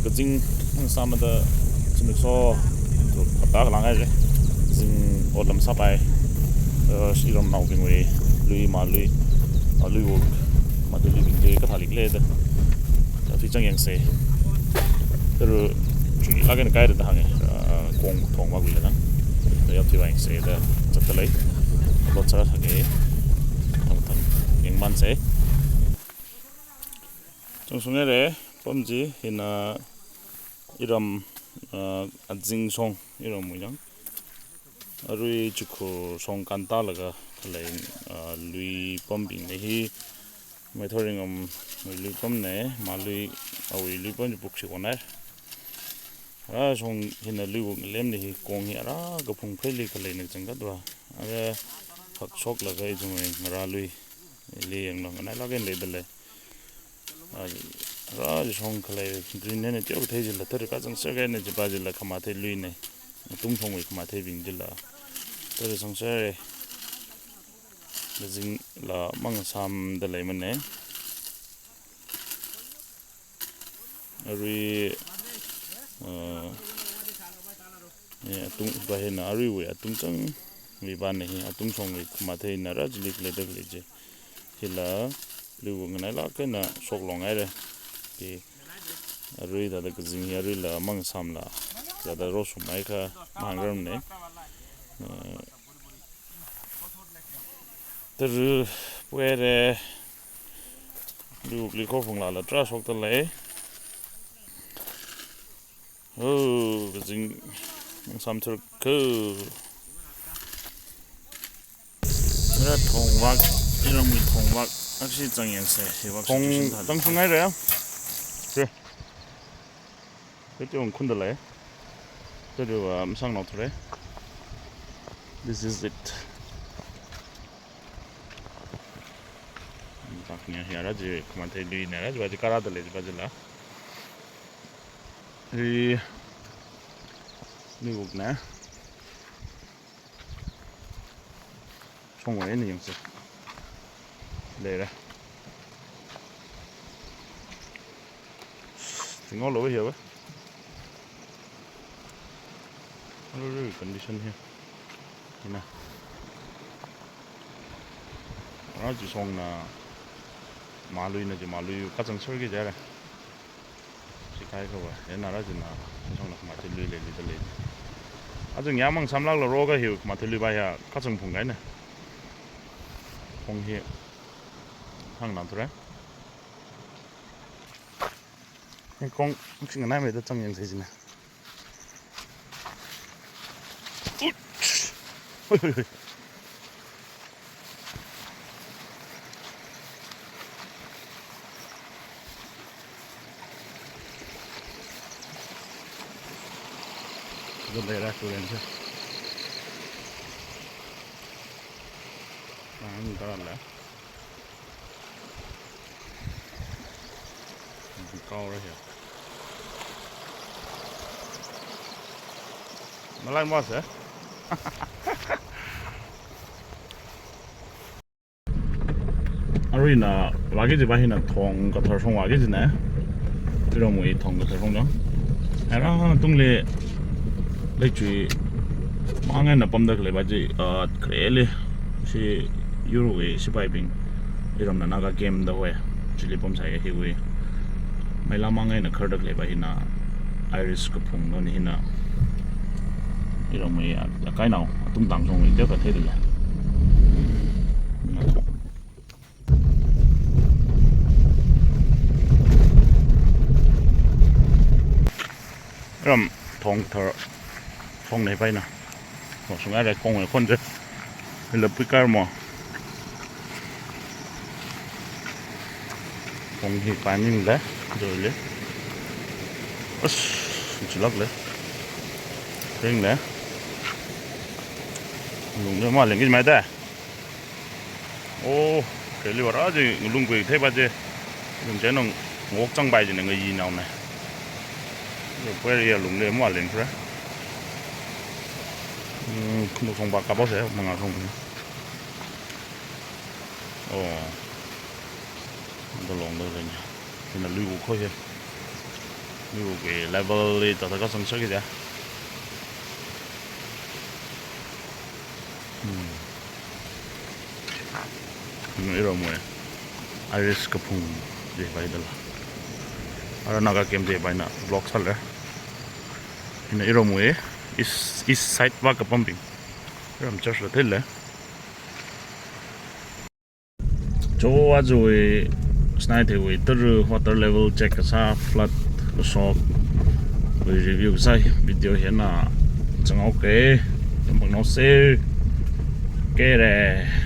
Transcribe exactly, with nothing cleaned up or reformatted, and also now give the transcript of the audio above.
Kazing sāmada zimiksho tu hapta khalang haira. Kazing otlam sāpai. Uh, iramnaobingwui lui, malui, uh, luiwuk, matheiluibing chi kathālikhala da. Athei chang yangsa. Tara chuilāk eina kaida da hānga. Uh, kong thong vākhuilaga. Yapthui vāyangsa da zatdalei. Lot sāra thākha. Thang thang yangmansa. Chungshung haira, pam chi hina iram, ah, Azing shong, iramwui chang. Arui Chukhu shong kāntalaga khalei, ah, lui pambingna hi, Maithor Ringam wui lui pamna, malui awui lui pam chi pukshi konai. Ara shong hina luiwuk ngalemli hi kong hi ara kaphung pheili khaleina chang katwa. Ara phak shoklaga ithumwui ngarā lui. Ili yanglu, nganailāk eina leidalei. Ah, ara shong khalei green eina teokha thei chila, tara kazang sākahai eina chipa chila khamathei luina. Atung shongwui khamatheibing chila. Tara zangser. Kazingla mang sāmda leimana. Arui, uh, eh, atung, va hina aruiwui atung chang, wui vāna hi, atung shongwui khamatheina rā chili khalei da khalei chi. Hila, luiwuk nganailāk eina shoklong haira. Ki, arui thāda kazing hi aruila mang sāmla, thāda rosum haikha mahāngrarmana. Uh, Tara puire. Luiwukli khophung lala tarā shokdalei. Oh, kazing mang sāmthur ko. Ara thongvak, iramwui thongvak. Akshi chang yangsa, hivak thong situation thāda. Chungshung haira. Sure. Kachung khundalei. Tara, uh, masāngnao thura. This is it. Taknya hi ara chi khamathei luina, ara chiva chi karādalei chipa chila. Hi luiwukna. Shongwui eina yangsa. Leira. Thingo lo hiya ba. Lo lo condition hi. Hina. Ara chi shongna maluina chi malui kazang sāki jira. Chi kaikha va, ena ara china, chi shongna khamathei lui leilidalei. Aja ngayā mang sāmlākla ro kahiwui khamathei lui va ya, kachang phung kahaina. Kong hi, hāngna thura. Hi kong, singanaimei da chang yangsa china. Uch! Hoi, hoi, hoi. Chida leira turen chi. Ang dala. Kaora hiya. Malai masa. Aruina vāki chiva hina thong kathar shong vāki china. Tirongwui thong kathar shong chang. Ara tungli leichui mang eina pamda khalei va chi, ah, khareli. Shi yurwui sipaibing iramna Naga game da hoi. Chili pamsai hiwui. Meila mang eina kharda khalei va hina iris kaphung lo ni hina. Iramwui a, akainao, atungtang shongwui teokha theidalei. Ram thong thar, thong nei paina. Thong shungai rai kong e khon je. Hila puikar mo. Thong hi paiming le, doi le. As, chilak le. Ring le. Lung le ma leng ki mai ta. Oh, kali vara je, ngalung kui thei ba je. Lung je nong ngok chang bai je nang yi nau ne. Ye kwe ya lung le mo len kra. Hmm, khunu song ba ka ba se, manga song. Oh. Ndo long do le nya. Ina lui ko ye. Miwui level li tata kasang shakida. Hmm. Hmm, iromwui Irish kaphung jipaidala. Ara Naga camp jipaina block sālei. Ina iromwui east, east side vā kapambing. Irom church la theilei. Cho ajawui Sinaitheiwui tara water level check kasā flood kashok wui review kasā video hina changau ke, tampang nose kere.